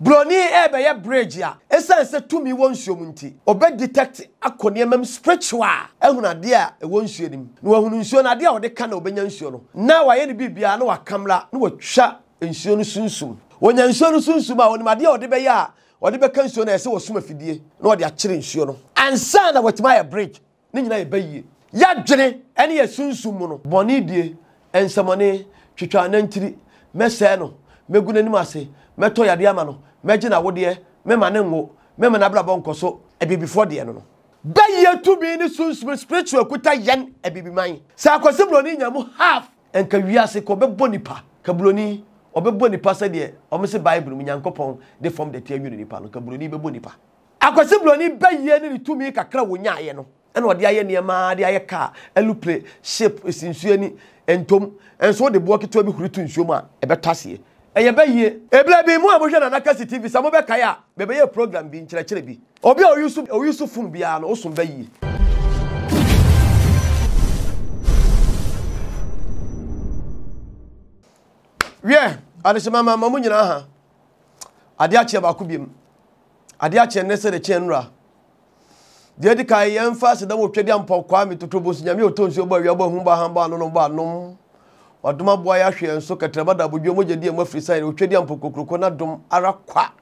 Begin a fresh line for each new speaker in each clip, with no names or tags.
Broni rebɛyɛ bridge a, esiane sɛ tumi wɔ nsuo mu nti, ɔbɛ detect akɔ nneɛma mu spiritual ahunu adeɛ a ɛwɔ nsuo no mu. Na wahunu nsuo no, adeɛ a ɔde ka na ɔbɛnya nsuo no. Na wayɛ ne biribiara na wakamla na watwa nsuo no sunsum. Ɔnya nsuo no sunsum a, ɔnim adeɛ a ɔde bɛyɛ a ɔde bɛka nsuo no a ɛsɛ wɔsum afidie na ɔde akyere nsuo no ansa na watumi ayɛ bridge. Ne nyinaa yɛ bayie. Y'adwene ne yɛ sunsum mu no. Bɔne die, nsɛmɔne, twitwa anantiri, mɛsɛe no, mɛgu n'anim ase, mɛtɔ yadeɛ ama no, mɛgye n'awodeɛ, mɛma no nwo, mɛma n'abrabɔ nkɔ so, abibifoɔ deɛ no no. Bayie tumi ne sunsum spiritual kuta yɛn abibiman. Sɛ Akwasi Broni nya mu half. Nka wiase ka ɔbɛbɔ nipa, ka broni ɔbɛbɔ nipa sɛdeɛ wɔn se bible mu Nyankopɔn de fam dɛte anwene nipa no, nka broni bɛbɔ nipa. Akwasi Broni bayie ne ne tumi kakra a wɔnyaeɛ no na ɔde ayɛ nneɛma de ayɛ kaa, alupre, ship, esi nsuo ani, ntom, nso wode boɔ ketewa bi huri to nsuo mu a, ɛbɛtɔ aseɛ. Ɛyɛ bayie. Ebla bi, mo a mohwɛ Nana Kasi TV, sɛ mobɛkae a, mebɛyɛɛ program bi, nkyerɛkyerɛ bi. Obi a ɔyusu ɔyusu phone biara no, wosom bayie. Wiɛ, adehyema ma ma mo nyinaa ha. Adeɛ akyeɛ baako biem. Adeɛ akyeɛ nnɛ sɛ de kyeɛ nnora. Deɛ edi kan yɛmfa aseda wɔ Twɛdi Ampɔw Kwame Totobo Nyame ɔtɔ nsuo bɔ awia bɔ ahum bɔ ahan bɔ anonom bɔ anom. Wadom aboa yɛ ahwe yɛn so kɛtrɛma da abodwo mogya di ɛmu afiri san Otwadi Ampɔw kokroko na dom ara kwa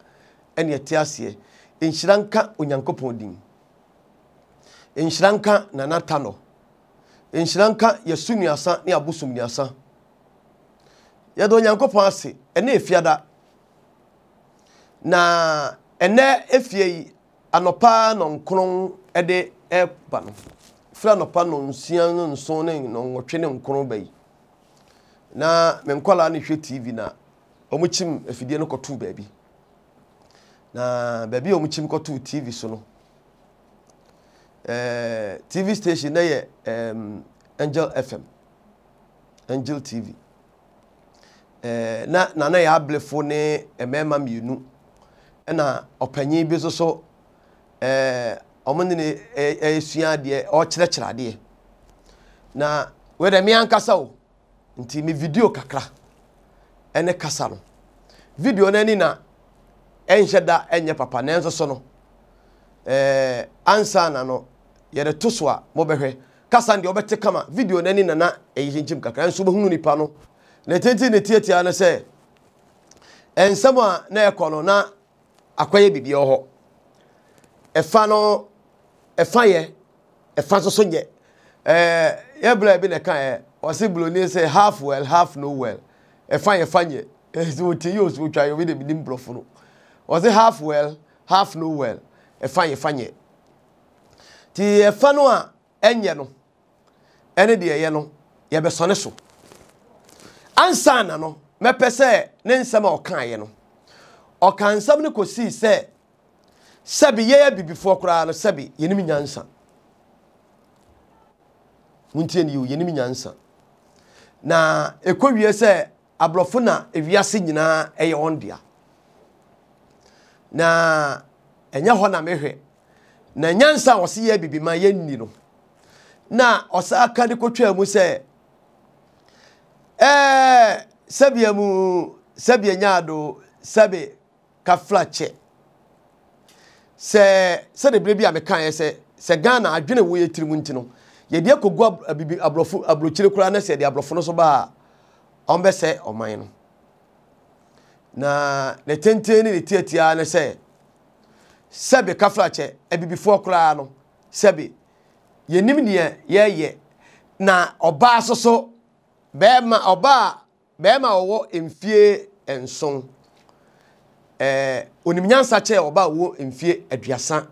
ɛne ɛte aseɛ. Nhyira nka Onyankopɔn din. Nhyira nka Nana Tanɔ. Nhyira nka Yɛsu Nuasa ne Abosom Nuasa. Yɛda Onyankopɔn ase ɛne efiada. Na ɛnɛ efie yi anɔpa nɔnkron de ɛba no firi anɔpa nɔnsia ne nson ne nɔnwɔtwe ne nkron ba yi na me nkwadaa no hwɛ tv na wɔn kyim afidie no kɔtoo baabi na baabi a wɔn kyim kɔtoo tv so no ɛɛ tv station na yɛ ɛɛm angel fm angel tv. Eh, na Nana yɛ ablefo ne mmarima mmienu, ɛna ɔpanyin bi nso so eh, wɔn ne no resua adeɛ, ɔrekyerɛkyerɛ adeɛ. Na wei deɛ me ankasa o, nti me video kakra ɛne kasa no. Video no ani na ɛnhyɛ da ɛnyɛ papa, nanso so no, eh, ansa na no yɛde to so a mobɛhwɛ. Kasa no deɛ wobɛte kama, video no ani na na ɛyɛ kyinkyim kakra, nso wobɛhunu nipa no. Ne tenten ne tiatia ne sɛ, nsɛm a na ɛkɔ no na akɔyɛ biribi wɔ hɔ. Ɛfa no, ɛfa yɛ, ɛfa nso so nyɛ. Ɛɛ yɛ bla bi na ɛka ɛ, ɔse buroni sɛ half well, half no well. Ɛfa yɛ, fa nyɛ. Ɛsɛ wɔtie yɛ osu otwa yɛ, obi de bi nim borɔfo no. Ɔse half well, half no well. Ɛfa yɛ, fa nyɛ. Nti ɛfa no a ɛnyɛ no ɛne deɛ ɛyɛ no yɛbɛsɔne so. Ansa na no mɛpɛ sɛ ne nsɛm a ɔkaeɛ no ɔka nsɛm no kɔsii sɛ sɛbe yɛyɛ abibifoɔ koraa no sɛbe yɛnim nyansa. Montie ne yio, yɛnim nyansa. Na ɛkɔwie sɛ aborɔfo na ewiase nyinaa ɛyɛ wɔn dea. Na ɛnyɛ hɔ na mehwɛ. Na nyansa a ɔse yɛ abibi ma yɛnni no. Na ɔsa ka de kɔtwaa mu sɛ, ɛɛ sɛbea mu sɛbea nyaado sɛbe kafla kyɛ. Sɛ sɛde berɛ bi a mekaeɛ sɛ sɛ Ghana adwene wɔ yɛ tirim nti no yɛde akɔgu abibi aborɔfo aburokyire koraa na sɛ yɛde aborɔfo no so ba a ɔmbɛsɛ ɔman no. Na ne tenten ne ne tiatia ne sɛ sɛbe kafrakyɛ, abibifoɔ koraa no, sɛbe yɛnim neɛ yɛyɛ na ɔbaa so so bɛrima ɔbaa bɛrima a ɔwɔ mfie nson ɛɛ onim nyansa kyɛ ɔbaa ɔwɔ mfie 33,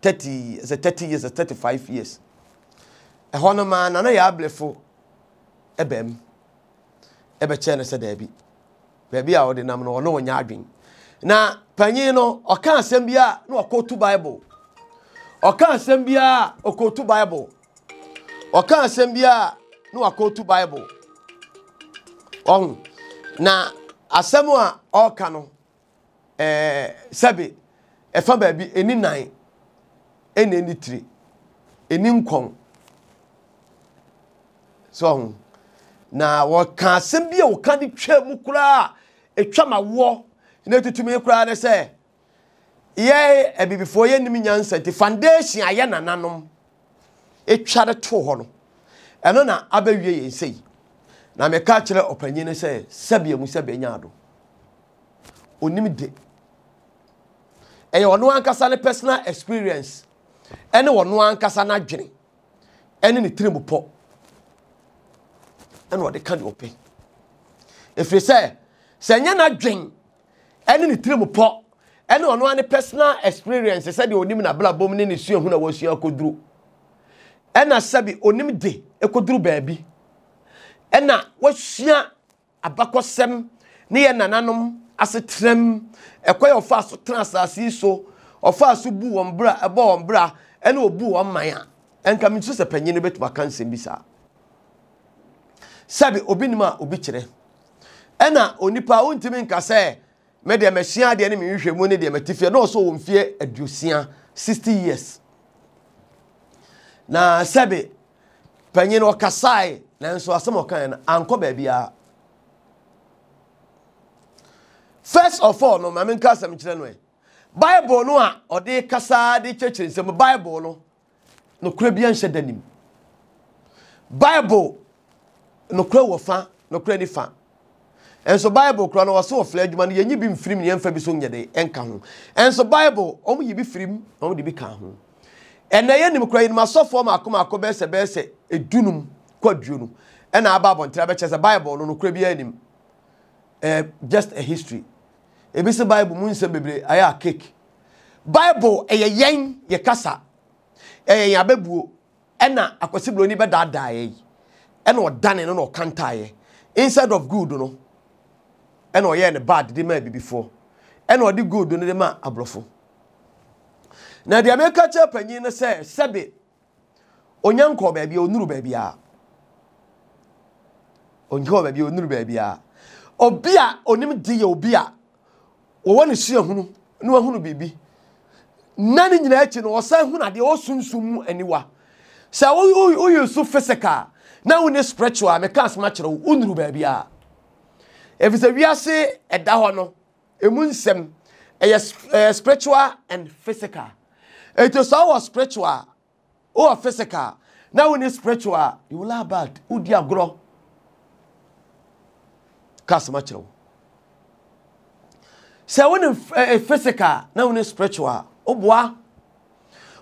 30 sɛ 30 years 35 years ɛhɔ no maa nana yɛ ablefo ɛbɛm ɛbɛkyɛ no sɛ daabi baabi a ɔde nam no ɔne ɔnyɛ adwen na panyin no ɔka asɛm bi a na ɔkɔtu bible ɔka asɛm bi a ɔkɔtu bible ɔka asɛm bi a na wakɔtu bible ɔho na asɛm a ɔka no ɛɛ sɛbe ɛfa baabi ɛni nan ɛna ɛni tiri ɛni nkɔn So ɔho? Na wɔka asɛm bi a wɔka de twaa mu koraa a ɛtwa ma woɔ. na ɛtutu me koraa ne sɛ yɛ abibifoɔ yɛnnim nyansa nti foundation a yɛ nananom ɛtwa de too hɔ no ɛno na abɛwie yɛn sei. Na meka kyerɛ ɔpanyin no sɛ sɛbea mu sɛbea nya ado. Onim de. Ɛyɛ ɔno ankasa ne personal experience ɛne ɔno ankasa n'adwene ɛne ne tirim pɔ ɛna ɔde ka deɛ ɔpɛ. Ɛfiri sɛ sɛ ɛnyɛ n'adwen ɛne ne tirim pɔ ɛne ɔno ara ne personal experience sɛdeɛ ɔnim n'abrabɔ mu ne ne suahunu a wasua akɔduru ɛna sɛbi ɔnim de ɛkɔduru baabi ɛna wasua abakɔsɛm ne yɛ nananom asetenam ɛkwan a ɔfaa so tena asase yi so ɔfaa so bu wɔn bra ɛbɔ wɔn bra ɛne ɔbu wɔn man a ɛnka mensu sɛ panyin no bɛtumi aka nsɛm bi saa sɛbi obi nim a obi kyerɛ Ɛna onipa wontumi nka sɛ me deɛ masua adeɛ ne me nhwehwɛmu ne deɛ mate fie na ɔsɛ wɔ mfie aduosia 60 years na sɛbe panyin ɔkasae nanso asɛm ɔkae no ankɔ baabiara first of all no maame nka asɛm kyerɛ no ɛ bible no a ɔde kasa de kyerɛkyerɛ nsɛm bible no Nokorɛ biara nhyɛ da nim. Bible nokorɛ wɔ fa, nokorɛ ni fa. Nso Bible koraa no wɔse wɔfrɛ adwuma no yɛnyi bi mfirim ne yɛmfa bi so nyɛ de ɛnka ho. Nso Bible wɔn yi bi firim na wɔn de bi ka ho. Ɛnna yɛnim koraa yɛnim asɔfoɔ mako mako bɛyɛ sɛ bɛyɛ sɛ edunum kɔ aduonu ɛna aba abɔnten abɛkyɛ sɛ Bible no nokorɛ biara nim. Eh, just a history. Ebi sɛ Bible mu nsɛm bebree ayɛ a cake. Bible ɛyɛ yɛn yɛ kasa, ɛyɛ yɛn abɛbuo, ɛna Akwasi Broni bɛdaadaa yɛ yi, ɛna ɔdane no na ɔkantaeɛ. Instead of good no, ɛna ɔyɛɛ no bad de maa abibifoɔ, ɛna ɔde good no de maa aborɔfo. Na deɛ meka kyerɛ panyin no sɛ sɛbe Onya nkɔɔ baabi a ɔnuru baabi a. Ɔnkɔɔ baabi a ɔnuru baabi a. Obi a onim de yɛ obi a wɔwɔ ne suahunu na wahunu biribi. Na ne nyinaa akyi no ɔsan hunu adeɛ ɔsunsum mu aniwa. Sɛ woyi so physical na wo ne spiritual meka asɛm akyerɛ wo wonuru baabi a. Ɛfiri sɛ wiase ɛda hɔ no Emu nsɛm, ɛyɛ spiritual and physical. Eti sɛ wowɔ spiritual, wowɔ physical, na wonni spiritual, you will lie bad. Wodi agorɔ. Ka asɛm akyerɛ wo. Sɛ wone eh, eh, physical na wone spiritual, woboa.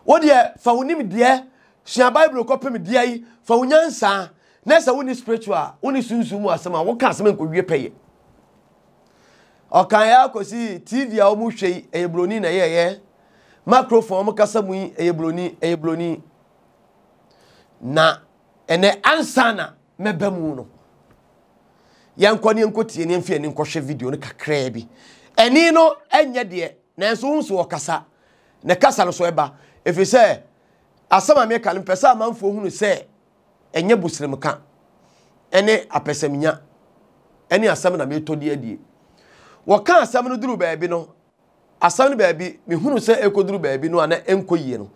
Wo deɛ fa wo nimdeɛ sua Bible kɔpem deɛ yi, fa wo nyansa na sɛ wonni spiritual, wonni sunsum mu asɛm a woka asɛm nkɔwie pɛyɛ. Ɔkan ara kɔsi TV a wɔhwɛ yi, ɛyɛ buroni na ɛyɛɛyɛ. Microphone a wɔkasa mu yi, ɛyɛ buroni, ɛyɛ buroni. Na ɛnɛ ansa na mɛba mu no, yɛnkɔ ne yɛnkɔtie ne yɛmfa ani nkɔhwɛ video no kakraa bi. Ɛni no ɛnyɛ deɛ, nanso wo nso ɔkasa. Ne kasa no so ɛba. Ɛfiri sɛ, asɛm a meka no, mpɛ sɛ amanfoɔ hunu sɛ ɛnyɛ bosremka ne apɛsɛmnya ne asɛm na meretɔ di adie. Wɔka asɛm no duru baabi no, asɛm no baabi, mehunu sɛ ɛkɔduru baabi no a na ɛnkɔ yie no,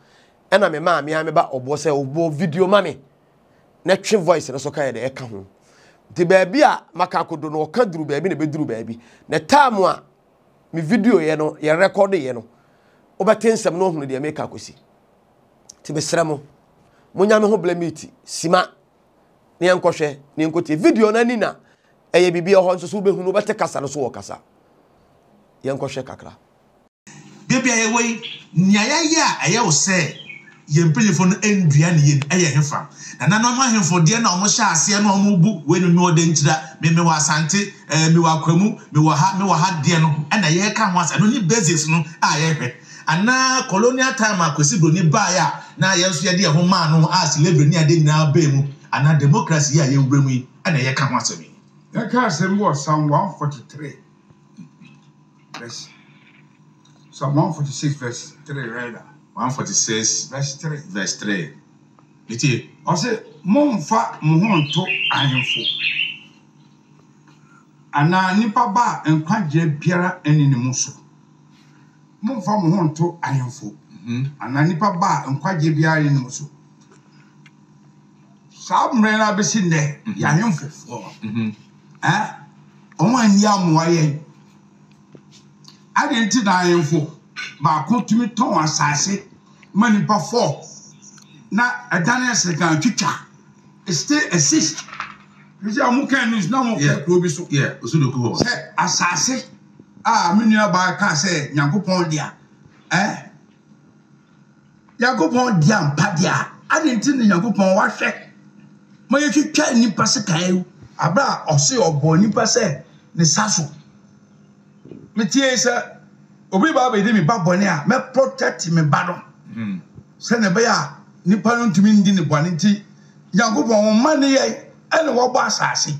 ɛna me maa me a meba ɔboɔ sɛ ɔbɔ video ma me na twe voice no so ka yɛ dɛ ɛka ho. Nti baabi a maka akɔduru no, ɔka duru baabi na ɛbɛduru baabi. Na time a me video yɛ no, yɛ record yɛ no, wobɛte nsɛm no ahunu deɛ meka akɔsi. Nti mesrɛ mo, monya me ho blɛ meeti sima na yɛnkɔhwɛ na yɛnkɔtie video no ani na ɛyɛ biribi ɛhɔ nso so wobɛhunu wobɛte kasa no so wɔ kasa. Yɛnkɔhwɛ kakra.
Baabi a yɛwɔ yi, nea yɛayɛ a ɛyɛ wo sɛ yɛn mpanyimfo no andua no yie no, ɛyɛ hefa? Nananom ahemfo deɛ na wɔhyɛ aseɛ na wɔbu wei no, mewɔ Dankyira, me mewɔ Asante, eh, mewɔ Akwamu, mewɔ ha, mewɔ ha deɛ no na yɛreka ho asɛm. Ɛno ne basics no a yɛhwɛ. Anaa colonial time a Kwesi Broni baeɛ a na yɛn nso yɛde yɛn ho maa no a slavery ne adeɛ nyinaa baa mu, anaa democracy yi a yɛwura mu yi na yɛreka ho asɛm yi.
Yɛka asɛm bi wɔ Psalm 143 verse Psalm 146 verse 3 rather.
146
verse 3.
Verse 3. Metie.
Ɔse, Mommfa mo ho nto ahemfo anaa nnipa ba a nkwagyeɛ biara nni ne mu so. Mommfa mo ho nnto ahemfo anaa nnipa ba a nkwagyeɛ biara nni mu so. Saa mmerɛ no ara bɛsi nnɛ, yɛn ahemfofoɔ no, eh, wɔn anni ammoa yɛn. Adɛn nti na ahemfo baako tumi tɔn asase ma nnipa fɔ na ɛdane sekan twitwa? It still exist. Sɛ wɔn kan news na wɔn kɔ kuro bi so. Sɛ asase a me nua baa kaa sɛ Nyankopɔn dea, eh? Nyankopɔn dea ampa dea, adɛn nti na Nyankopɔn wahwɛ ma yɛtwitwa nnipa sekan awu abere a ɔse ɔbɔɔ nnipa sɛ ne sa so? Metie sɛ obi ba abɛdi me ba bɔne a, mɛ protect me ba no hmm. sɛnea ɛbɛyɛ a nipa no ntumi ndi ne bɔne nti Nyankopɔn wɔn mma ne yɛn ɛna wɔbɔ asase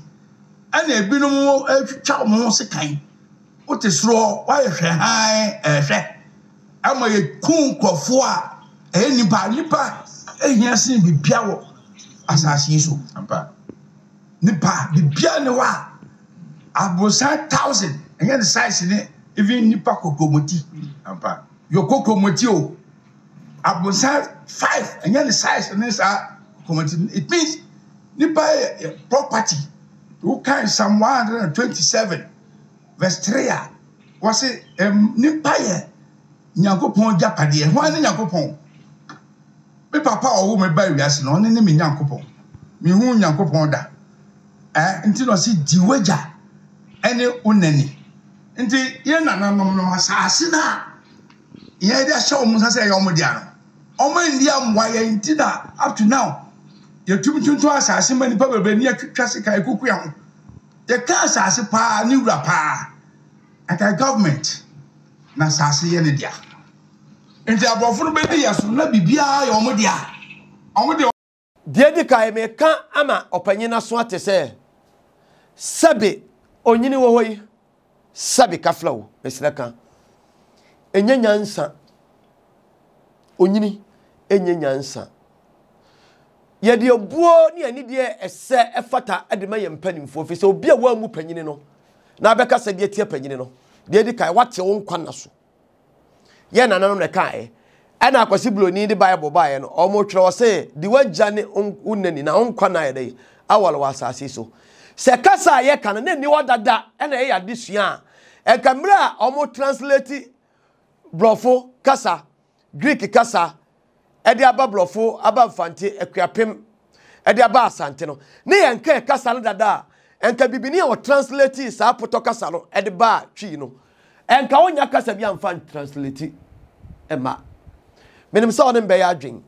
ɛna ebinom atwitwa wɔn ho sekan wote soro hɔ woayɛ hwɛ hann ɛhwɛ ɛma yɛku nkurɔfoɔ a ɛyɛ nipa nipa ehia sen bibia wɔ asase yi so nipa bibia ne hɔ a aborosan thousand ɛnyɛ ne size ne even nipa kokromoti yɛ kokromoti o aborosan five ɛnyɛ ne size ne saa kokromoti it means nipa yɛ property wokan Psalm 127 verse 3 a wɔse nipa yɛ Nyankopɔn agyapadeɛ. Hwan ne Nyankopɔn? Me papa a ɔwo me baa wiase no, ɔno ne me Nyankopɔn. Menhuu Nyankopɔn da. Eh, nti na ɔse di w'agya ne wo na ni. Nti yɛn nananom no, asase no a yɛde ahyɛ wɔn nsa sɛ ɛyɛ wɔn dea no, wɔn anni ammoa yɛn nti na up to now yɛtumi tontɔn asase ma nnipa bebree ne yɛtwitwa sika yɛkoko yɛn ho. Yɛka asase paa ne wura paa, anka government na asase yɛ ne dea. Nti aborɔfo no bɛdi yɛ so na biribiara yɛ wɔn dea. Wɔn de.
Deɛ edi kan, meka ama ɔpanyin no aso ate sɛ, sɛbe onyini wɔ hɔ yi, sɛbe kafla o, mesrɛ ka, ɛnyɛ nyansa. Onyini ɛnyɛ nyansa. Yɛde obuo ne anidie ɛsɛ ɛfata de ma yɛn mpanimfoɔ, firi sɛ obi a wammu panyini no na abɛka sɛ deɛ tia panyini no, deɛ edi kan, wate wo nkwa nna so. Yɛn nananom na ɛkaeɛ. Ɛna Akwasi Buroni de Bible baeɛ no, wɔtwerɛ wɔ se, di w'agya ne wo nna ni na wo nkwa nna ayɛ dɛ aware wɔ asase so. Sɛ kasa a yɛka no na ɛnni hɔ dada ɛna ɛyɛ adesua a, ɛnka mmerɛ a wɔn translate Borɔfo kasa, Greek kasa, ɛde aba Borɔfo, aba Mfante, Akuapem, ɛde aba Asante no, ne yɛn nka kasa no dada a, nka bibini a ɔtranslate saa potɔ kasa no ɛde baa Twi no, nka ɔnya kasa bi amfa ntranslate ɛma. Menim sɛ ɔne mbɛyɛ adwen.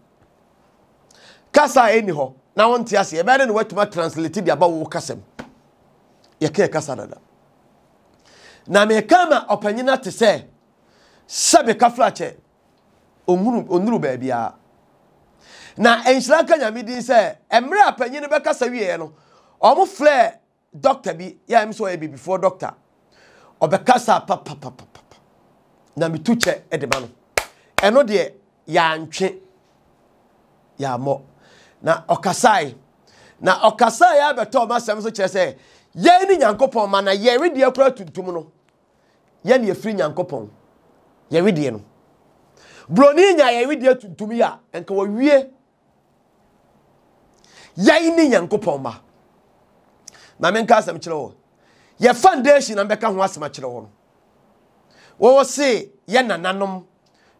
Kasa a ɛnni hɔ na wonte aseɛ, ɛbɛyɛ dɛ na watumi atranslate de aba wo kasa mu. Yɛka kasa dada. Na meka ma ɔpanyin ate sɛ, sɛbe kafrakyɛ ɔnhunu ɔnnuru baabiara. Na nhyira nka Nyame din sɛ mmerɛ a panyin no bɛkasa wieɛ no, wɔn frɛɛ dɔkta bi, yɛ a ɛm sɛ ɔyɛ bibifoɔ dɔkta, ɔbɛkasa papapapapa na metu kyɛ de ma no. Ɛno deɛ yɛantwe, yɛammɔ. Na ɔkasae, na ɔkasae abɛtɔ ɔma asɛm so kyerɛ sɛ yɛn ne Nyankopɔn ma na yɛn wedeɛ koraa tuntum no. Yɛn yɛfiri Nyankopɔn, yɛn wedeɛ no. Broni nya yɛn wedeɛ tuntum yi a, nka wɔwie. Yɛn ne Nyankopɔn ma. Na menka asɛm kyerɛ wɔ. Yɛ foundation na mbɛka ho asɛm akyerɛ wɔ no. Wɔwɔ se yɛ nananom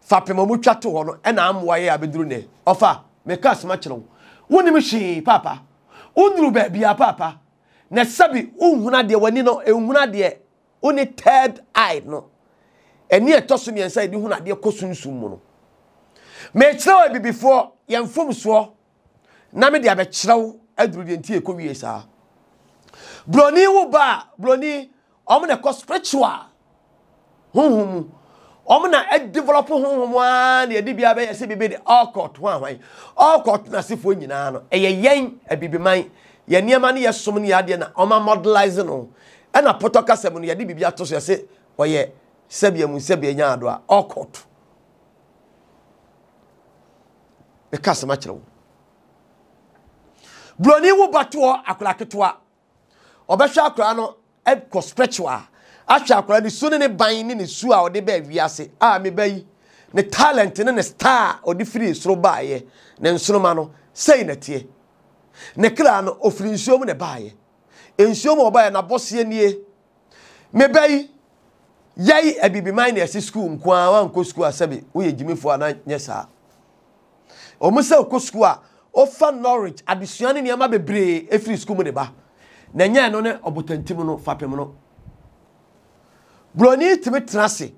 fapem a wɔtwa to hɔ no ɛna amoa yɛ abɛduru nɛ. Ɔfa, meka asɛm akyerɛ wo. Wonim hwee paapa. Wonnuru baabiara paapa. Na sɛbi wonhunu adeɛ, w'ani no nhunu adeɛ. Wo ne third eye no, ani a ɛtɔ so mmiɛnsa a yɛde hunu adeɛ kɔ sunsum mu no. Mekyerɛ wo abibifoɔ yɛn mfomsoɔ na mede abɛkyerɛ wo aduru deɛ nti ɛkɔ wie saa. Broni wo ba a, broni, wɔn na ɛkɔ spiritual. Honhom mu. Wɔn na ɛdevelop honhom ara na yɛde biara bɛyɛ sɛ biribi de occult ho ahwan. Occult no asefoɔ nyinaa no, ɛyɛ yɛn abibiman, yɛn nneɛma ne yɛn som ne yɛn adeɛ na wɔn amodelize no. Ɛna pɔtɔ kasa mu no, yɛde biribi ato so yɛse ɔyɛ sɛbea mu sɛbea nya ado a, occult. Meka asɛm akyerɛ wo. Buroni wo ba toɔ akwadaa ketewa. Ɔbɛhwɛ akwadaa no kɔ spiritual ahwɛ akwadaa ne su ne ne ban ne ne su a ɔde baa wiase a me ba yi ne talent ne ne star a ɔde firi soro baeɛ ne nsoroma no sei na teɛ ne kra no ɔfiri nsuo mu na ɛbaeɛ nsuo mu ɔbaeɛ n'abɔseɛ nie me ba yi. Yɛi abibiman na yɛse sukuu nko ara wankɔ sukuu a sɛbe woyɛ gyimifoɔ anaa nyɛ saa. Wɔn sɛ wokɔ sukuu a wofa knowledge adesua ne nneɛma bebree efiri sukuu mu de ba. Na ɛnyɛ ɛno ne ɔbotantim no fapem no. Buroni tumi tena ase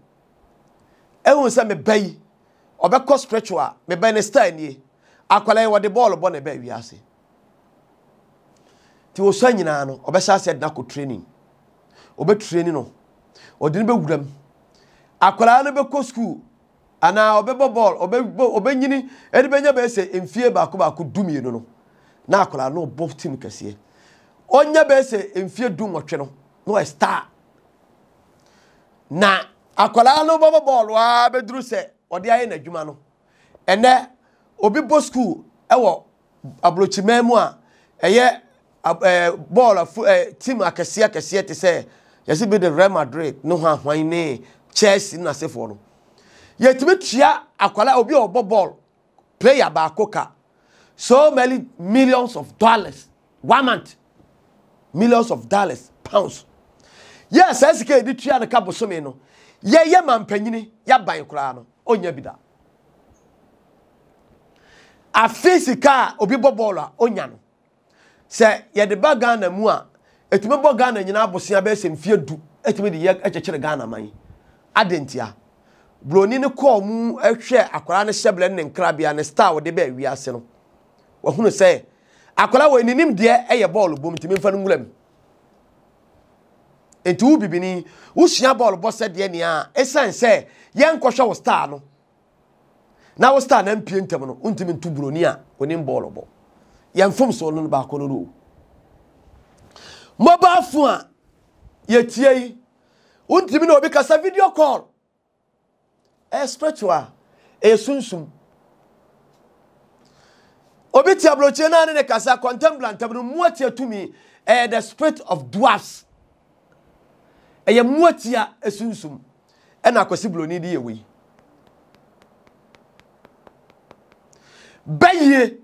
ehu sɛ me ba yi ɔbɛkɔ spiritual me ba ne style nie akwadaa yi wɔde bɔɔlo bɔ na ɛbɛ wiase. Nti wɔsua nyinaa no ɔbɛhyɛ aseɛ de no akɔ training. Ɔbɛtraining no ɔde no bɛwura mu. Akwadaa no bɛkɔ sukuu anaa ɔbɛbɔ bɔɔl ɔbɛbɔ ɔbɛnyini ɛde bɛnya bɛyɛ sɛ mfie baako baako dumienu no na akwadaa no ɔbɔ team kɛseɛ. Ɔnya bɛyɛ sɛ mfie dunwɔtwe no na ɔyɛ star. Na akwadaa no bɛbɔ bɔɔl ara bɛduru sɛ ɔde ayɛ n'adwuma no. Ɛnɛ obi bɔ sukuu ɛwɔ aburokyiman mu a ɛyɛ ɛɛ bɔɔl afu ɛɛ team akɛseɛ akɛseɛ te sɛ yɛsi bi de Real Madrid ne ho ahwan ne Chelsea ne n'asefoɔ no yɛtumi tua akwadaa obi a ɔbɔ bɔɔl player baako ka so many millions of dollars one month millions of dollars pounds yɛ saa sika yɛde tua no ka bosome no yɛyɛ mampanyini yɛaban koraa no ɔnya bi da. Afe sika a obi bɔ bɔɔlo a onya no, sɛ yɛde ba Ghana mu a, ɛtumi bɔ Ghana nyinaa bosea bɛyɛ sɛ mfeɛ du ɛtumi de yɛ kyekyere Ghana man. Adɛn ntia? Buroni no kɔɔ mu hwɛɛ akwadaa no hyɛbrɛ ne ne nkrabea ne star a ɔde baa wiase no. Wahunu sɛ akwadaa wɔ ne nimdeɛ yɛ bɔɔlo bom nti memfa no nwura mu. Nti wo bibini, wosua bɔɔlo bɔ sɛdeɛ nea ɛsiane sɛ yɛnkɔhwɛ wo star no na wo star na mpie ntɛm no wontumi nto buroni a onim bɔɔlo bɔ yɛn mfomsoɔ no baako no no o mobile phone a yɛtie yi wontumi na obi kasa video call ɛyɛ spiritual ɛyɛ sunsum obi te aburokyire naa ne ne kasa kɔntɛmbla ntam no mmoatia tumi ɛyɛ the spirit of dwarfs ɛyɛ mmoatia sunsum ɛna akwasi buroni de yɛ wei bɛyie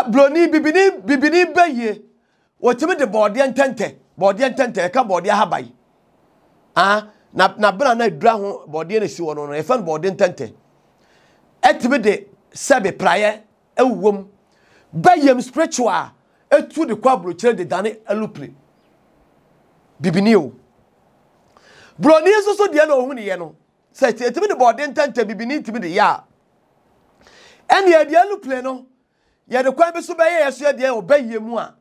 buroni bibini bibini bɛyie wɔtumi de bɔɔdeɛ ntɛntɛ bɔɔdeɛ ntɛntɛ ɛka bɔɔdeɛ ahaban ah na na bena na edura ho bɔɔdeɛ na esi hɔ no no yɛfɛ no bɔɔdeɛ ntɛntɛ ɛtumi de sɛbe praeɛ ɛwom bɛyɛm spiritual etu de kɔ aburokyerɛ de dane alupre bibini o buroni nso so deɛ na ohun yɛ no sɛ ɛtumi de bɔɔde ntɛntɛ bibini tumi de yɛ a ɛnna ɛde alupre no Yɛde kwan bi so bɛyɛ yɛn so yɛ deɛ wɔ bɛyɛ mu a,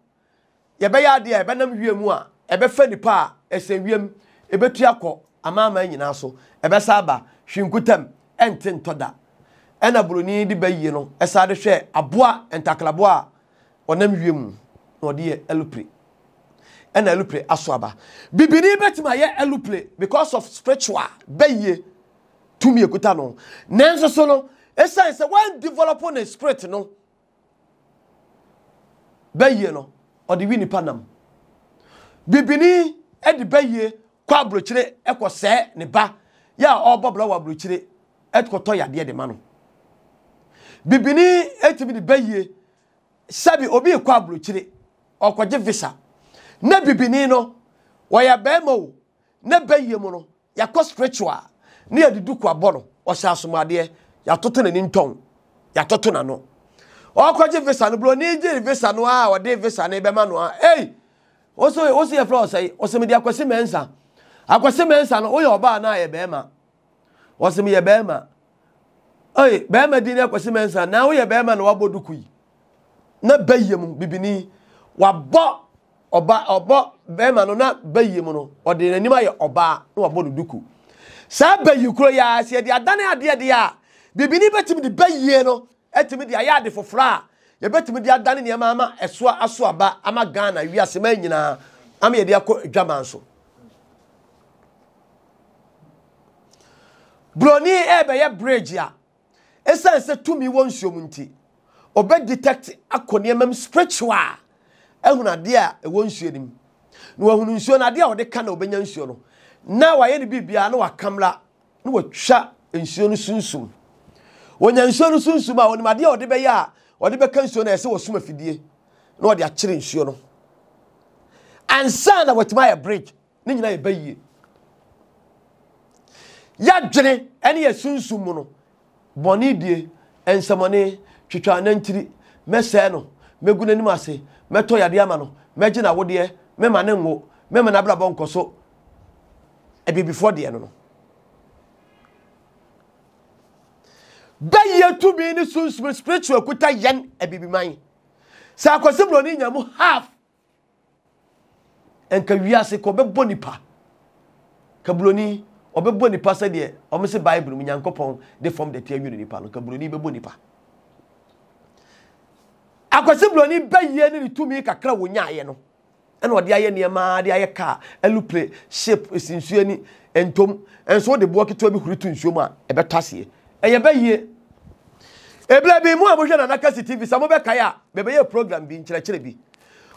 yɛbɛyɛ adeɛ a ɛbɛnam wiem mu a, ɛbɛfa nipa a ɛsɛ wiem, ɛbɛtu akɔ amanaman nyinaa so, ɛbɛsa aba, hwee nkutam, ɛnte ntɔ da. Ɛna buroni de bɛyie no ɛsa de hwɛ aboa ntakraboa a ɔnam wiem mu na ɔde yɛ alupre. Ɛna alupre aso aba. Bibini bɛtumi ayɛ alupre because of spiritual bɛyie. tumi ekuta no nanso so no esiane sɛ wɔn develop ne spirit no bɛyie no ɔde wi nipa nam bibini de bɛyie kɔ aburokyire kɔ sɛɛ ne ba yɛ a ɔrebɔ bra wɔ aburokyire kɔtɔ yadeɛ de ma no bibini etumi de bɛyie sɛbi obi kɔ aburokyire ɔkɔgye visa na bibini no wɔyɛ bɛrima o ne bɛyie mu no Yɛakɔ spiritual ne yɛde duku abɔ no, ɔhyɛ asomadeɛ, yɛatoto n'ani ntɔn, yɛatoto n'ano. Ɔkɔgye visa no, buroni gye visa no a ɔde visa no bɛma no a, ei, wo so wo so yɛfrɛ ɔsɛe, ɔsɛ mede Akwasi Mensah. Akwasi Mensah no, woyɛ ɔbaa anaa yɛ bɛrima? Ɔsɛ meyɛ bɛrima. Ei, bɛrima din ne Akwasi Mensah, na woyɛ bɛrima na wabɔ duku yi. Na bɛyɛ mu, bibini, wabɔ ɔba ɔbɔ bɛrima no na bayi mu no ɔde n'anim ayɛ ɔbaa na wabɔ no duku saa bayi kuro yi ara sɛ yɛde adane adeɛ deɛ a bibini bɛtumi de bayie no atumi de ayɛ ade foforɔ a yɛbɛtumi de adane nneɛma ama ɛso aso aba ama Ghana wiase man nyinaa ama yɛde akɔ adwaman so broni ɛbɛyɛ bridge a Esiane sɛ tumi wɔ nsuo mu nti, ɔbɛ detect akɔ nneɛma mu spiritual ahunu adeɛ a ɛwɔ nsuo no mu. Na wahunu nsuo no adeɛ a ɔde ka na ɔbɛnya nsuo no. Na wayɛ ne biribiara na wakamla na watwa nsuo no sunsum. Wɔnya nsuo no sunsum a ɔnim adeɛ a ɔde bɛyɛ a ɔde bɛka nsuo no ɛsɛ wɔsum afidie na ɔde akyere nsuo no. Ansa na watumi ayɛ bridge ne nyinaa yɛ bɛyie. Yɛadwene ne yɛ sunsum mu no, bɔne die, nsɛmɔne, twitwa anantiri, mɛsɛe no, mɛgu n'anim ase, mɛtɔ yadeɛ ama no, mɛgye n'awodeɛ, mɛma ne nwo, mɛma n'abrabɔ nkɔ so. Abibifoɔ deɛ no no. Bɛyɛ tumi ne sunsum spiritual kuta yɛn abibiman. Sɛ akwasi buroni nya mu half Nka wiase ka ɔbɛbɔ nipa. Ka buroni ɔbɛbɔ nipa sɛdeɛ wɔn se Bible mu Nyankopɔn de fam dɛte anwene nipa no. Ka buroni bɛbɔ nipa. Akwasi buroni bɛyie ne ne tumi kakra wɔ nyaayɛ no ɛna ɔde ayɛ nneɛma de ayɛ kaa alupre ship esi nsuo ani ntom nso wode boɔ ketewa bi huri to nsuo mu a ɛbɛtɔ aseɛ ɛyɛ bɛyie ebile bi mu a mohwɛ Nana Kasi TV sɛ mobɛkae a bɛbɛyɛ program bi nkyerɛkyerɛ bi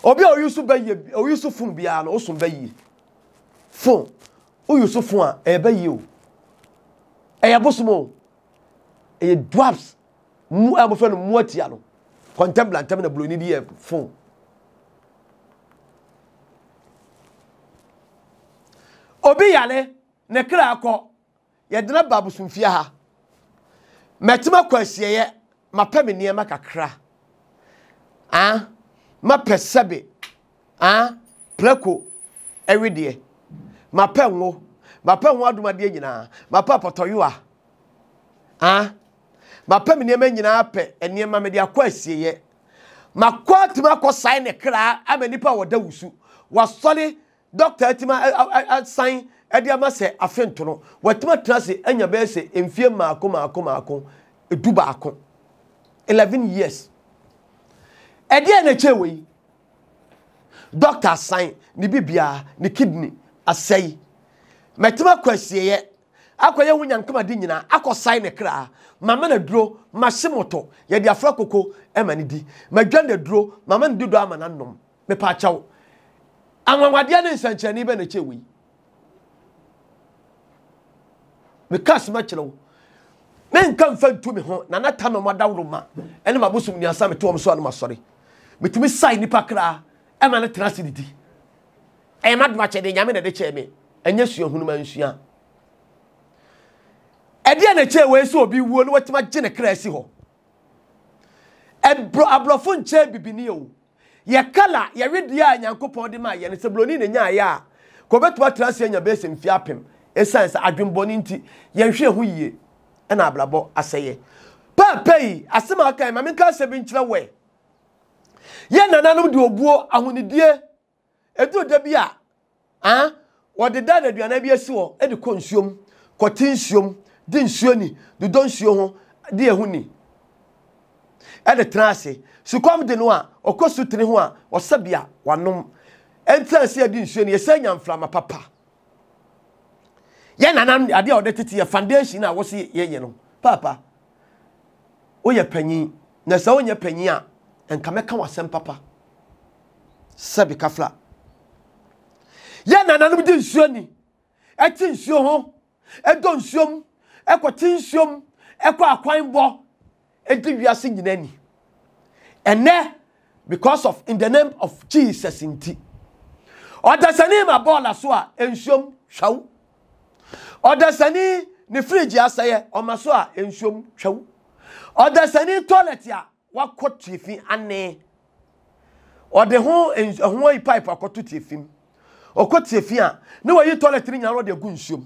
Obi a ɔyi so bɛyie, ɔyi so fon biara no, ɔsom bɛyie. Fon, woyi so fon a, ɛyɛ bɛyie o. Ɛyɛ bosom o. Ɛyɛ dwarfs, mu a wɔfrɛ no mmoatia no. Kɔntɛm blantɛm na buroni de yɛ fon. Obi yare, ne kra kɔ, yɛde no aba abosomfie ha. Mɛtumi akɔ asieeɛ, mapɛ me nneɛma kakra. Ah, mapɛ sɛbe, ah, prako ɛwedeɛ. Mapɛ ngo, mapɛ ho adomadeɛ nyinaa, mapɛ apɔtɔyowa. Ah, mapɛ me nneɛma nyinaa pɛ nneɛma mede akɔ asieeɛ. Makɔ atumi akɔ sae ne kra ama nipa a wɔda wusu. Wasɔre Dɔkta atumi asan de ama sɛ afe nto no, watumi atena ase anya bɛyɛ sɛ mfie mmaako mmaako mmaako 11. 11 years. Ɛdeɛ na ɛkyɛ wei. Dɔkta asan ne biribiara, ne kidney asɛe. Mɛtumi akɔ asieeɛ, akɔyɛ ho nyankamade nyinaa, akɔsae ne kra, mama no aduro, mahye moto, yɛde afra koko ma no di, madwa no aduro, mama no dodɔ ama no anom. Mepaakyɛw, anwanwadeɛ ne nsɛnkyerɛnne bɛn na ɛkyɛn wei? Meka asɛm akyerɛ wo. Menka mfa ntu me ho, na na tanɔ madaworo ma ɛne m'abosom nnuasa mete wɔn so a na masɔre. Metumi sae nipa kra ɛma no tena ase didi. Ɛyɛ m'adom akyɛdeɛ, Nyame na ɛde kyɛɛ me. Ɛnyɛ suahunu mansua. Ɛdeɛ na ɛkyɛn wei sɛ obi wuo na watumi agye ne kra asi hɔ. Ɛbrɔ aborɔfo nkyɛn bibini o. Yɛ kala, yɛ wedeɛ a Nyankopɔn de maa yɛn no, sɛ buroni na ɛnyaeɛ a, ka ɔbɛtumi atena ase anya bɛyɛ sɛ mfeɛ apem. Ɛsiane sɛ adwenbɔne nti, yɛnhwɛ yɛn ho yie na abrabɔ asɛeɛ. Paapa yi, asɛm a ɔka yi, ma menka asɛm bi nkyerɛ wo ɛ. Yɛn nananom de obuo, ahonidie, Ɛduru da bi a, ah, wɔde da aduanan bi asi hɔ de kɔ nsuom, kɔte nsuom, di nsuo ni, dodɔ nsuo ho, di ɛho ni, ɛde tena ase. Sukɔm de no a, ɔkɔ sutene ho a, ɔsa bi a, wanom. Ɛntena ase adi nsuo ni, ɛsɛ nya mframa papa. Yɛn nana adeɛ a wɔde tete yɛ foundation a wɔsi yɛyɛ no, paapa, woyɛ panyin, na sɛ wonyɛ panyin a, nka mɛka w'asɛm papa. Sɛbi kafla. Yɛn nananom di nsuo ni, ɛte nsuo ho, ɛdɔ nsuo mu, ɛkɔte nsuo mu, ɛkɔ akwan bɔ, ɛdi wiase nyinaa ni. Ɛnɛ, because of in the name of Jesus nti, ɔdasani ma bɔɔla so a nsuom hwɛw. Ɔdasani ne fridge asɛeɛ ɔma so a nsuom hwɛw. Ɔdasani toilet a wakɔ tiafi ane. Ɔde ho ɛho ayi pipe akɔto tiafi mu. Ɔkɔ tiafi a, ne wayi toilet no nyinaa ɔde agu nsuom.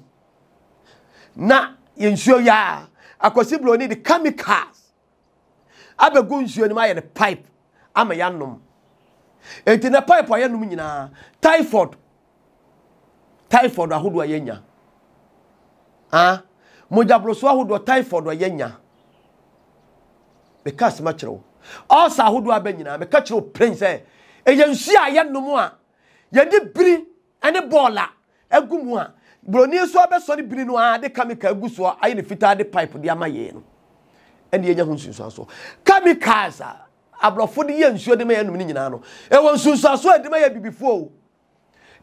Na yɛ nsuo yɛ a, akwasi buroni de chemicals abɛgu nsuo no mu ayɛ no pipe ama yɛanom. Enti na pipe a yɛnom nyinaa, typhoid, typhoid ahodoɔ a yɛnya. Ah, mogyaboroso ahodoɔ typhoid a yɛnya. Meka asɛm akyerɛ wo. Ɔɔsa ahodoɔ aba nyinaa, meka kyerɛ wo plen sɛ, ɛyɛ nsuo a yɛnom a yɛde biri ne bɔɔla agu mu a, buroni nso abɛsɔre biri no ara de kamika agu soɔ ayɛ no fitaa de pipe de ama yɛn no, ɛne yɛnya ho nsunsuansoɔ. Chemicals a aborɔfo de yɛ nsuo de ma yɛnom no nyinaa no, ɛwɔ nsunsuansoɔ a ɛde ma yɛ abibifoɔ o.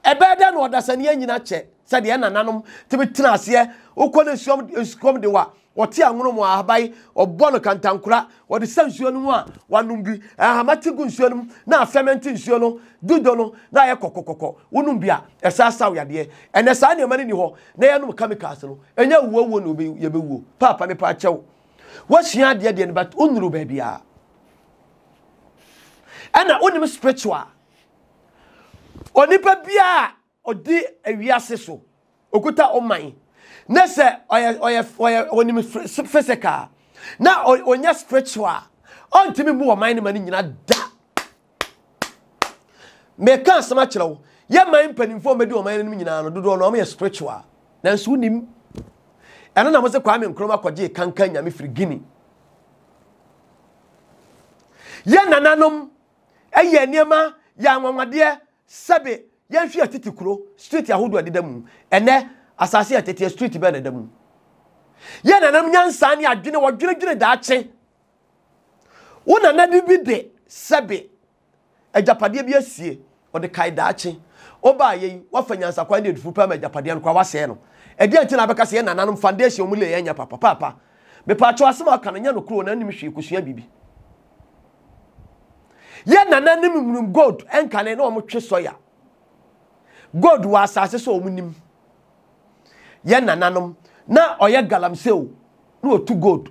Ɛbɛyɛ dɛn na ɔdasani anyini akyɛ sɛdeɛ yɛn nananom tumi tena aseɛ? Wokɔ ne nsuom nsukɔm de wa, wɔte anwono mu ahaban, wɔbɔ no kantankora, wɔde sɛ nsuo no mu a wanom bi, ahama te gu nsuo no mu na afɛmɛnte nsuo no, dudo no na ayɛ kɔkɔkɔkɔ, wonom bi a ɛsan sa wo yadeɛ. Ɛnɛ saa nneɛma no nni hɔ na yɛnom chemicals no, ɛnyɛ wuowuo na yɛbɛwuo. Paapa mepa kyɛw, woasua adeɛ deɛ no but wonnuru baabiara. Ɛna wonim spiritual. Onipa biara a ɔdi wiase so, okuta ɔman, ne sɛ ɔyɛ ɔyɛ ɔyɛ ɔnim physical na ɔnyɛ spiritual, ɔntumi mu ɔman no ma no nyina da. Meka asɛm akyerɛ wo, yɛ man mpanimfoɔ a wɔbɛdi ɔman no nyinaa no dodoɔ no wɔyɛ spiritual, nanso wonim. Ɛno na mo sɛ Kwame Nkrumah kɔgyee kankan nyame firi Guinea. Yɛ nananom Ɛyɛ nneɛma, yɛ anwanwadeɛ, sɛbe yɛnhwɛ yɛ tete kuro, street ahodoɔ a ɛdeda mu. Ɛnnɛ, asase a ɛteteɛ, street bɛn na ɛda mu? Yɛn nananom nyansa ne adwene, wɔdwenedwene daakye. Wo nana de bi de sɛbe agyapadeɛ bi asie, ɔde kae daakye. Wobaa yɛ yi, woafa nyansakwan ne adufuru pɛ ama agyapadeɛ no koraa woasɛe no. Ɛdeɛn nti na abɛka sɛ yɛn nananom foundation wɔn lay ɛnyɛ papa? Paapa, mepaakyɛw asɛm a woka no nyɛ nokorɛ o, na nnim hwee, kosua biribi. Yɛ nananom nim gold nkane na wɔn twe sɔya. Gold wɔ asase so wɔn nim. Yɛ nananom na ɔyɛ galamsey o na wɔtu gold.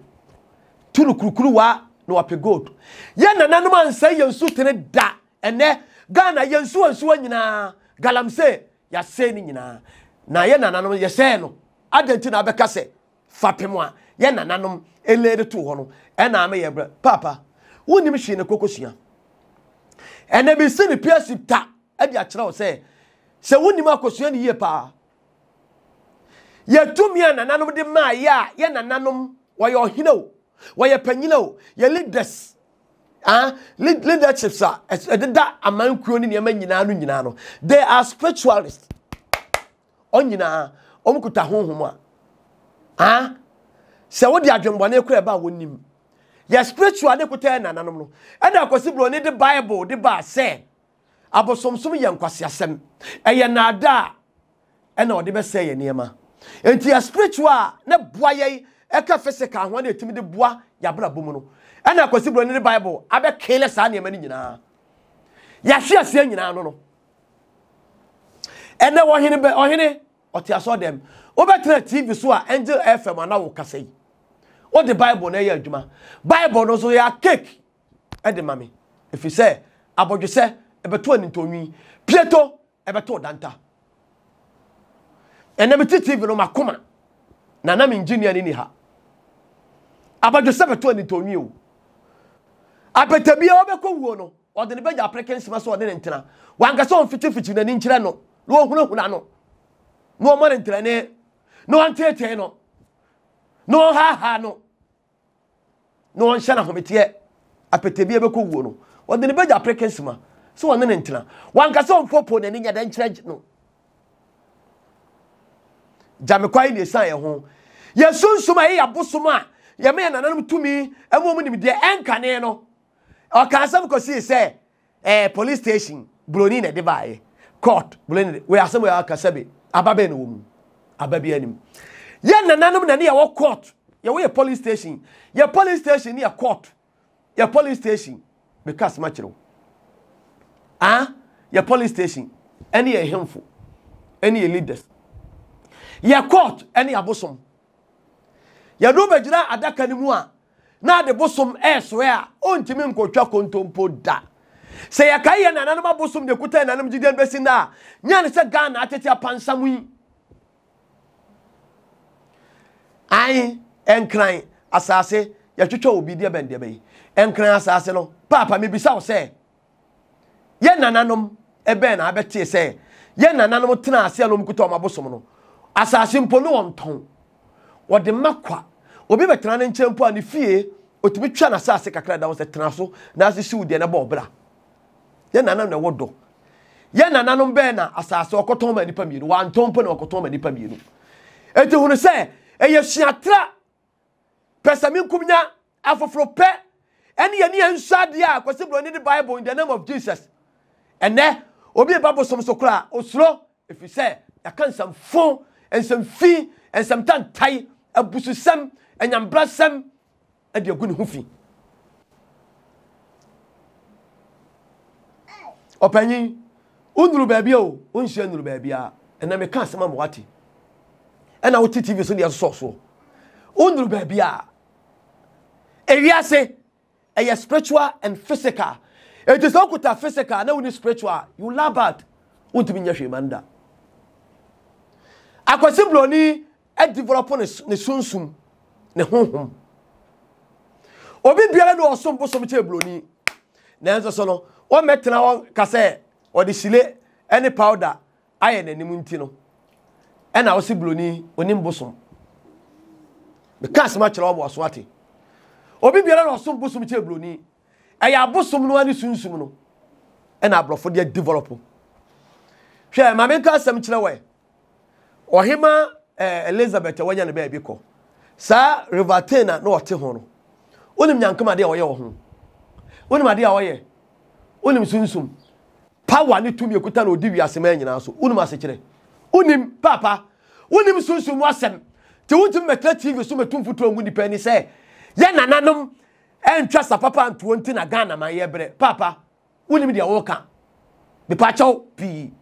Tu no kurukuruwa na wɔpɛ gold. Yɛ nananom ansɛe yɛn nsutene da. Ɛnɛ Ghana yɛn nsuwa nsuwa nyinaa galamsey yɛasɛe ne nyinaa. Na yɛ nananom yɛsɛe no. Adɛn nti na abɛka sɛ Fapem a yɛn nananom lee de too hɔ no, ɛna ama yɛn brɛ. Paapa, wonnim hwee na kɔkɔsua. Ɛnɛ mesi ne piasi ta de akyerɛ wo sɛ, sɛ wonnim akɔsua no yie paa. Yɛ tumi a nananom de maa yɛ a yɛ nananom wɔyɛ ɔhene o, wɔyɛ panyin o, yɛ leaders, ah, leaderships a ɛdeda aman kuo ne nneɛma nyinaa no nyinaa no, they are spiritualists. Wɔn nyinaa, wɔkuta honhom a, ah, sɛ wode adwemmɔne kora ɛba a wɔnim. Yɛ spiritual ne kuta yɛ nananom no. Ɛna Akwasi Broni de Bible de baa sɛ abosomsom yɛ nkwaseasɛm. Ɛyɛ naadaa ɛna ɔde bɛsɛe yɛ nneɛma. Enti yɛ spiritual a na boa yɛn ɛka physical ho na ɛtumi de boa yɛabrabɔ mu no. Ɛna Akwasi Broni de Bible abɛkele saa nneɛma no nyinaa. Yɛahwe aseɛ nyinaa no no. Ɛnɛ ɔhene bɛ ɔhene ɔte asɔɔdɛm. Wobɛtena TV so a Angel FM ana wo kasa yi. Wode Bible na ɛyɛ adwuma. Bible no nso yɛ cake ɛde ma me. Ɛfiri sɛ abɔdwesɛ ɛbɛto anintɔnwi. Pieto ɛbɛto danta. Ɛnɛ mete TV no makoma na na me engineer ne ni ha. Abɔdwesɛ bɛto anintɔnwi o. Apɛtɛ biara wobɛkɔ wuo no Ɔde ne bɛgya apreke nsema sɛ ɔne no ntena. Wanka sɛ ɔmfikyifikyi n'ani nkyerɛ no na ɔnhunahuna no, na ɔmmɔ no ntrɛnee, na ɔnteetee no, na ɔnhaahaa no, na ɔnhyɛ no ahometeɛ. Apete bi a ɛbɛkɔ wuo no, ɔde ne bɛgya apreke nsema sɛ ɔne no ntena. Wanka sɛ ɔmpoopoo n'ani nyɛ dɛ nkyerɛ no. Gya me kwan na ɛsiane yɛn ho. Yɛn sunsum a ɛyɛ abosom a yɛma yɛn nananom tumi ma wɔn nimdeɛ ɛnkane no. Ɔka asɛm kɔsii sɛ eh, police station buroni na ɛde baeɛ, court buroni de wei asɛm wei aka sɛbe aba bɛn na wɔ mu aba bi anim. Yɛ nananom na ne yɛwɔ court, yɛwɔ yɛ police station, yɛ police station ne yɛ court, yɛ police station meka asɛm akyerɛ wo. Ah, yɛ police station ɛne yɛ hemfo ɛne yɛ leaders, yɛ court ɛne abosom. Yɛde wo bɛgyina adaka no mu a na ade bosom ɛresoɛ a, ontumi nkotwa kontompo da. Sɛ yɛkae yɛn nananom abosom deɛ ɛkuta yɛn nananom gyidie no bɛsi nnɛ a, nyɛ ne sɛ Ghana atete apansam yi. Ae, Nkran asase, yɛtwetwa obi deɛ bɛn deɛ bɛyi. Nkran asase no, paapa mebisa wo sɛ, Yɛn nananom bɛn na abɛtee sɛ yɛn nananom tenaa ase a na wɔkuta wɔn abosom no? Asase mpo ne wɔntɔn. Wɔde ma kwa. Obi bɛtena ne nkyɛn mpo a ne fie, otumi twa n'asase kakra da ho sɛ tena so na ase siw deɛ na bɔ ɔbra. Yɛn nananom na ɛwɔ dɔ. Yɛn nananom bɛn na asase ɔkɔtɔn ma nnipa mmienu? Wantɔn mpo na ɔkɔtɔn ma nnipa mmienu. Enti hunu sɛ ɛyɛ suatra Pɛsɛmenkominya, afoforo pɛ, ɛne yɛne yɛn nsɔ adeɛ a Kwasi Broni de Bible in the name of Jesus. Ɛnɛ, Obi ba bosom so koraa osuro ɛfiri sɛ yɛaka nsɛm fo, nsɛm fi, nsɛm tantae, abususɛm, anyambrasɛm de agu ne ho fi. Ɔpanyin, wonnuru baabi o, wonhyia nnuru baabi a, ɛnna meka asɛm ama wate. Ɛna wote TV so deɛ sosɔ soɔ. Wonnuru baabi a, ewiase ɛyɛ spiritual and physical. Eti sɛ wokuta physical na wonni spiritual, you love bad. Wontumi nyɛ hwee ma no da. Akwasi Broni develop ne ne sunsum, ne honhom. Obi biara ne ɔsom bosom kyɛ Broni. Nanso so no, wɔmmɛtena hɔ ka sɛ ɔde hyile ne powder ayɛ n'anim nti no, ɛna ɔse Broni onim bosom. Meka asɛm akyerɛ wɔn wɔaso ate. Obi biara na ɔsom bosom kyɛ Broni. Ɛyɛ abosom no ne sunsum no ɛna aborɔfo deɛ develop. Hwɛ, ma menka asɛm kyerɛ wɔ Ɔhema eh, Elizabeth a wanya ne baabi kɔ. Saa River Thames a na ɔte ho no, wonim nyankoma adeɛ a ɔyɛ wɔ ho? Wonim adeɛ a ɔyɛ? Wonim sunsum? Power ne tumi ekuta na odi wiase man nyinaa so. Wonim asekyerɛ? Wonim, paapa? Wonim sunsum mu asɛm? Nti wontumi mɛtena TV so mɛtu mfuturo ngu nipa ani sɛ yɛ nananom ɛntwa sa papa ntoɔ nti na Ghana man yɛ brɛ. Paapa, Wonim deɛ woreka. Mepakyɛw pii.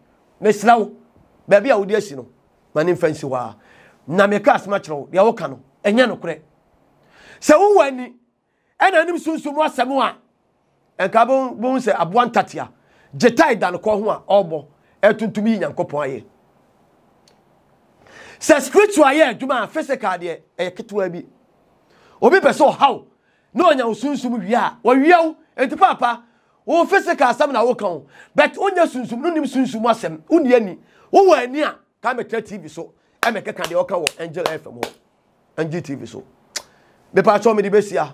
Mesrɛ wo, baabi a wode asi no, ma ne mfa nsi hɔ ara. Na meka asɛm akyerɛ wo, deɛ woka no, ɛnyɛ nokorɛ. Sɛ wowɔ ani ɛna anim sunsum mu asɛm a, nka bɛhu sɛ aboa ntatea gyetae da no kɔn ho a ɔrebɔ ɛtuntum yi Nyankopɔn ayɛ. Sɛ spiritual yɛ adwuma a, physical deɛ ɛyɛ ketewa bi. Obi pɛ sɛ ɔhaw na ɔnya wo sunsum wie a, wɔwia wo. Enti paapa, wo physical asɛm na woka o, but wonyɛ sunsum no nim sunsum asɛm, wonni ani. Wowɔ ani a, ka mɛtena TV so ɛmɛkeka deɛ ɔka wɔ Angel FM hɔ, Angel TV so. Mepa kyɛw mede bɛsia.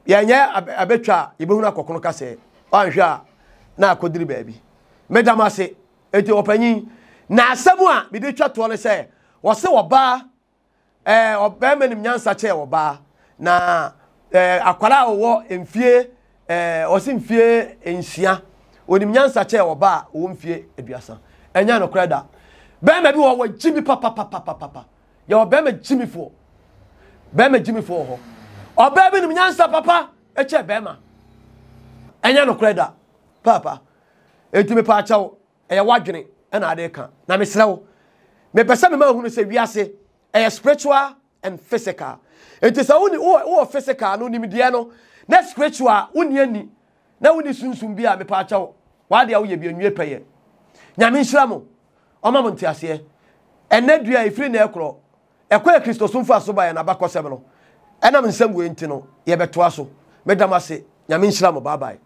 Yɛnyɛ abɛtwa a yɛbɛhunu akɔkono kasɛɛ. Wanhwɛ a na akɔdiri baabi. Meda mo ase. Enti ɔpanyin, na asɛm a mede twa toɔ ne sɛ, wɔse ɔbaa ɛɛ ɔbarima nim nyansa kyɛɛ ɔbaa na ɛɛ akwadaa a ɔwɔ mfie ɛɛ ɔsi mfie nsia onim nyansa kyɛɛ ɔbaa a ɔwɔ mfie aduasa ɛnyɛ nokorɛ da bɛrima bi wɔ wɔ gyimi papapapapapa yɛ wɔ bɛrima gyimifoɔ bɛrima gyimifoɔ wɔ hɔ ɔbaa bi nim nyansa papa ɛkyɛ bɛrima ɛnyɛ nokorɛ da paapa eti mepa akyɛw Ɛyɛ w'adwene na ade reka. Na mesrɛ wo, mepɛ sɛ mema wohunu sɛ wiase ɛyɛ spiritual and physical. Nti sɛ woni wowɔ physical no nimdeɛ no na spiritual wonni ani na wonni sunsum bi a mepa akyɛw w'ade a woyɛ bi anwie pɛyɛ. Nyame nhyira mo. Ɔma mo nteaseɛ. Ɛnɛ dua ɛfiri na ɛkorɔ. Ɛkwan a Kristosom faa so baeɛ no abakɔsɛm no, ɛnam nsɛm wei nti no, yɛbɛtoa so. Meda mo ase. Nyame nhyira mo. Bye bye.